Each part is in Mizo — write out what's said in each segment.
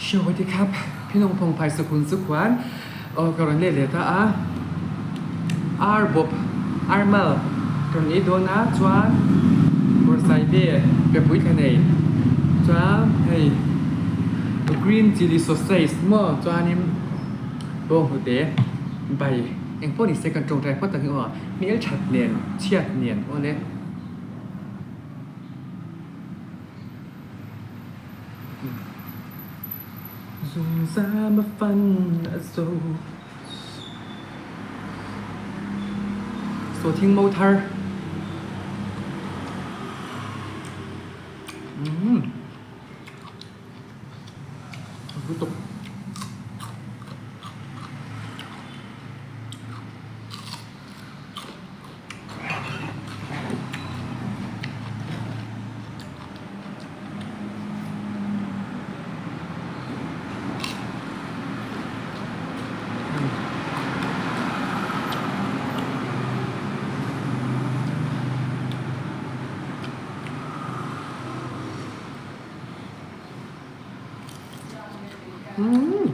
สวัสดีครับพี่นงพงษ์ไพสุขุนสุขวัญโอ้กรณีเลตาอาอาร์บบอาร์มาลกรณีโดนาจวนบอร์ไซเบเปปุยคะเนจวนเฮ้ green chili sausage มั่วจวนิมโบหูเตใบเอ็งพวกนี้เซกันตรงใจพวกต่างอ่ะมีเอลฉัดเนียนเชียดเนียนโอเล่ Dùng ra mà phân dầu 所听某摊儿，嗯，不懂。嗯。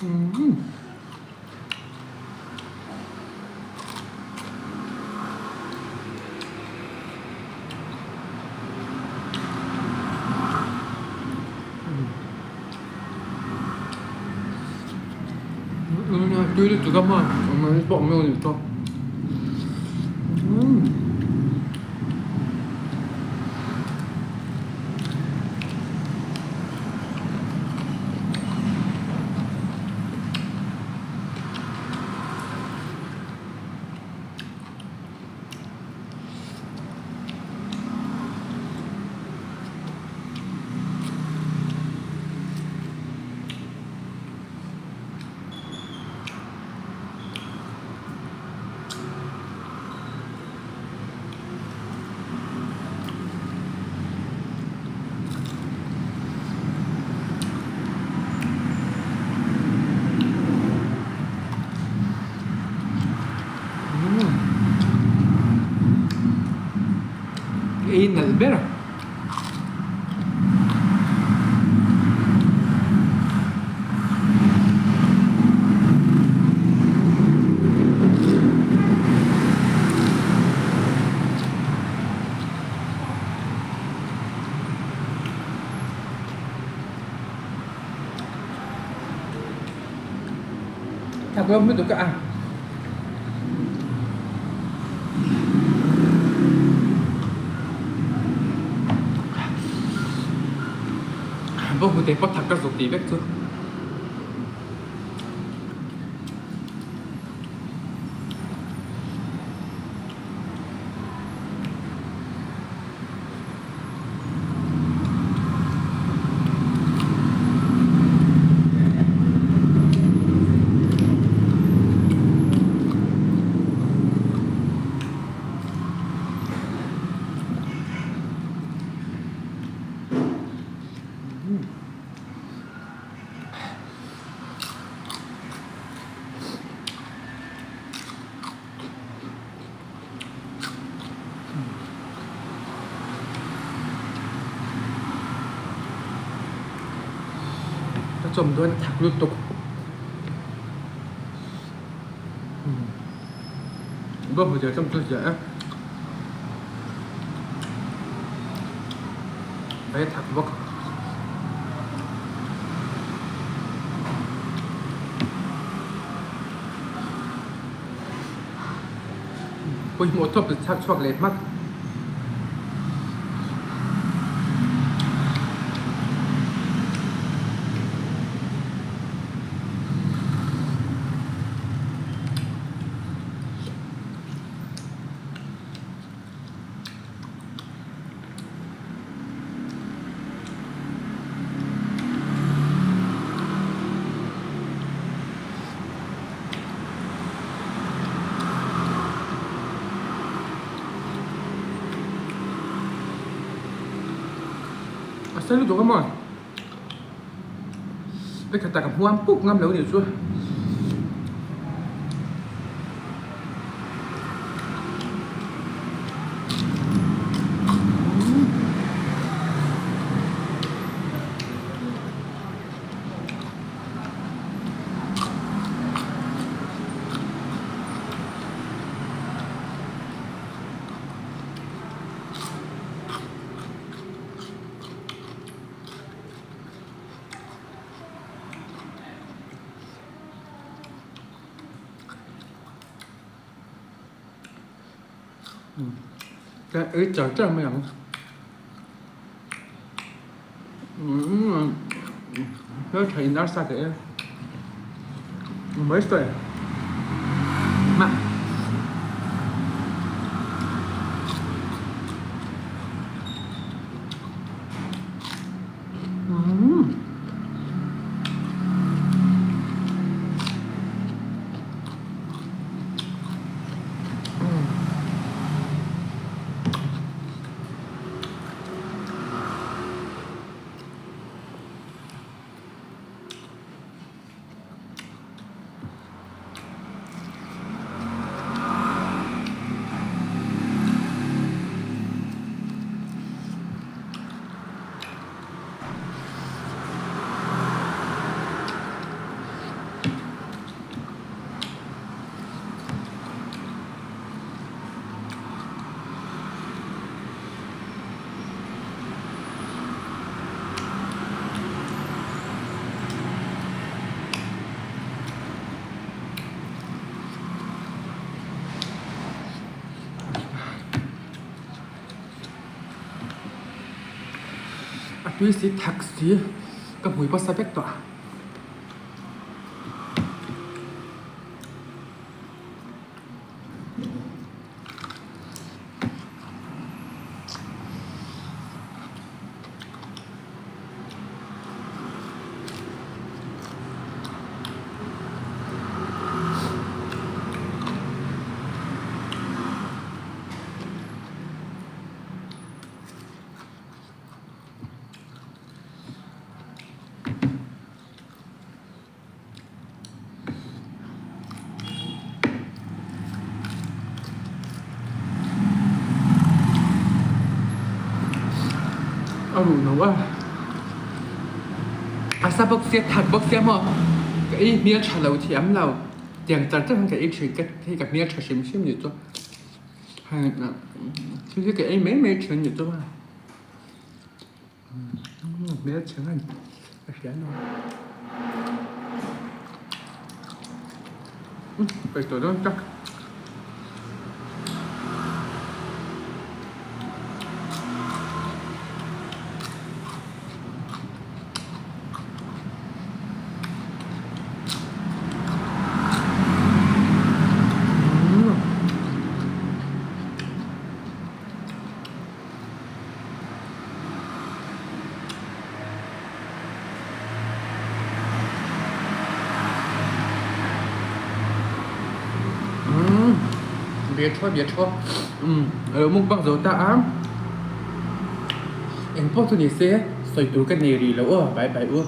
嗯。嗯。嗯，对的，这个嘛，我们宝没有你做。嗯。Ei nalh ber a. Thak lawm lutuk a. Bawk hnute pawh thak ka zuk tih vek chu. Ka chawm dawn a thak lutuk. Bawk hmu cham chu zia e. Bai a thak bawk. Pawimawh tawp chu chhak chhuak leh hmak. A sei lutuk a maw? Vekhat ah ka hmuam puk ngam lo nih chu. Ka ei char char mai ang. Hmeltha in arsa ka e. Mai sawi. Ma. A tui si thak si ka hmui pawh sa vek tawh. A ruh no a, a sa bawk sia that bawk sia maw ka ei hmel tha lo thiam lo tiang char char hian ka ei thin ka hei ka hmel tha hrim hrim nih chu hei thil hi ka ei mai mai thin nih chu a. Hmelchhe ngan a hria lo. Peih tawh dawn tak. Bia thaw bia thaw a lo mukbang zo ta a engpawh chu ni se sawi tur ka nei rih lo aw bye bye u.